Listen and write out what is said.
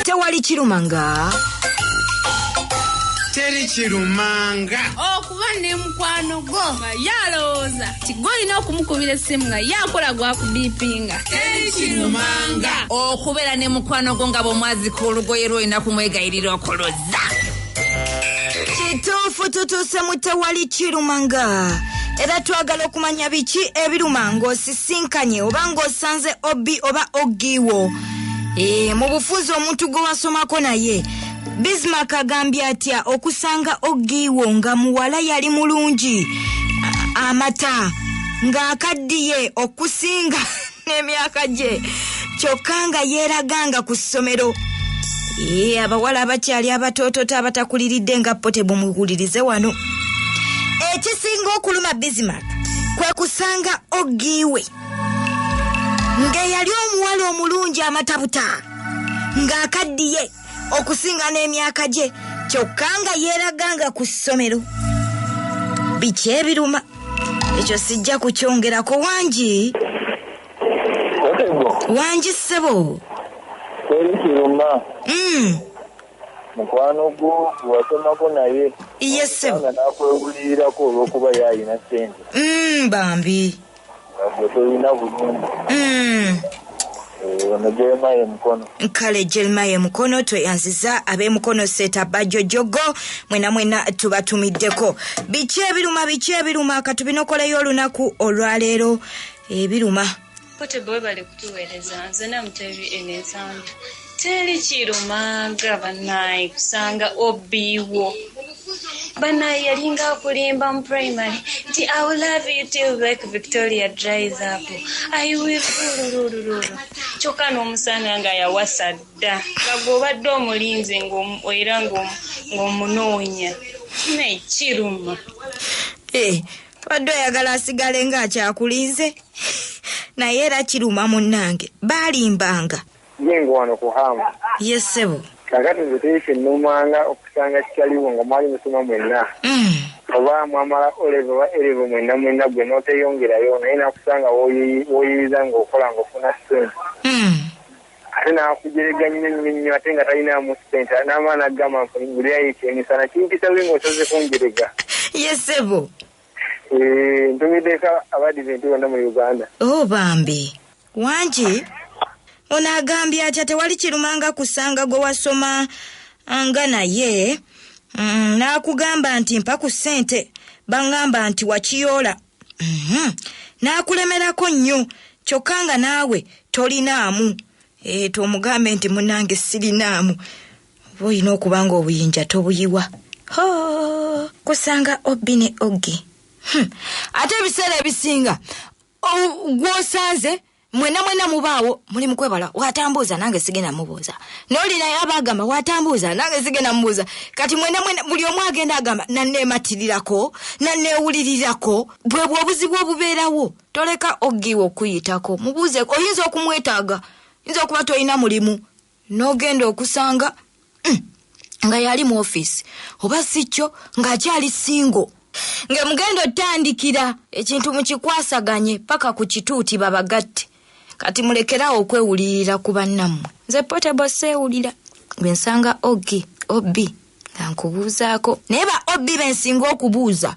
Tewali kiruma nga Teri kirumanga. Okuba ne mukwano gwo nga ye alowooza nti gwe olina okumukubira essimu nga ye akola gwakubipinga. Teri kirumanga. Okubeera ne mukwano gwo nga bw'omwazika olugoye lw'olina kumwegayirira okoloza. Kituufu, tutuuse mu tewali kiruma nga, era twagala okumanya biki ebiruma ng'osisinkanye oba ng'osanze obbi oba oggiiwo. Mu bufuzi omuntu gwe wasomako naye. Bismarck agambye atya okusanga oggiiwo nga muwala yali mulungi amata ng'akaddiye okusinga n'emyaka gye, kyokka nga yeeraganga ku ssomero. Abawala abakyali abatoototo abatakuliridde nga Potebo, muwulirize wano. Ekisinga okuluma Bismarck kwe kusanga oggiiwe ng'eyali omuwala omulungi amatabuta ng'akaddiye okusinga n'emyaka gye, kyokka nga yeeraganga ku ssomero. Biki ebiruma? Ekyo sijja kukyongerako. Wangi? Otego. Wangi, ssebo. Teri kiruma. Mukwano gwo gwewasomako naye. Ye, ssebo. Nga nakwewulirirako olw'okuba ye alina ssente. Bambi. Nga gwe tolina bulungi. Ono Jeremiah Mukono. Kale Jeremiah Mukono, tweyanziza ab'emukono seeta bajojogo mwena mwena tubatumiddeko. Biki ebiruma? Biki ebiruma? Katubinokoleyo olunaku olwaleero ebiruma. Potebo, webale kutuweereza. Nze Namutebi eno Ensambya. Teri kirumanga bannaye kusanga obbiiwo. Bannaye yalinga akulimba mu primary nti "I will love you till Lake Victoria dries up, I will lululululu", kyokka n'omusanga nga yawasa dda, nga gw'obadde omulinze era ng'omunoonya. Naye kiruma. Badde oyagala asigale ng'akyakulinze, naye era kiruma munnange, baalimbanga. Yengo wano ku Hamu. Ye, ssebo. Kakati nze teri kyennumanga okusanga kitaliwo nga mwali musoma mwenna. Oba mwamala O level oba A level mwenna mwenna, gwe n'oteyongerayo, naye nakusanga w'oyiriza ng'okola ng'ofuna ssente. Ate n'akujerega nnyo nnyo nnyo, ate nga talinaamu ssente, n'amala n'agamba ngulirayo ekyemisana. Kimpisa bwe ng'osaze kunjerega. Ye, ssebo. Ntumiddeko Abadiventi bonna mu Uganda. Oh, bambi. Wangi? Ono agambye atya? Tewali kirumanga kusanga gwe wasoma nga naye n'akugamba nti mpa ku ssente, baŋŋamba nti wakiyoola. N'akulemerako nnyo, kyokka nga naawe tolinaamu. Tomugambe nti munnange sirinaamu, oba olina okuba nga obuyinja tobuyiwa. Ho, kusanga obbi ne oggi. Ate ebiseera ebisinga gw'osanze mwena mwena mubaawo muli mukwebala, watambuuza nange sigenda mubuuza, noli naye aba agamba watambuuza nange sigenda mubuuza. Kati mwena mwena buli omu agenda agamba naneematirirako, naneewulirirako. Bwe bwe obuzibu obubeerawo. Toleka oggiwa okuyitako, mubuuze. Oyinza okumwetaaga, oyinza okuba tolina mulimu n'ogenda okusanga nga yali mu ofiisi, oba si kyo ng'akyali single, nga mugenda otandikira ekintu mukikwasaganye paka ku kituuti babagatte. Kati mulekerawo okwewulirira ku bannammwe. Nze Potable seewulira bwe nsanga oggi obbi nga nkubuuzaako, naye ba obbi bensinga okubuuza.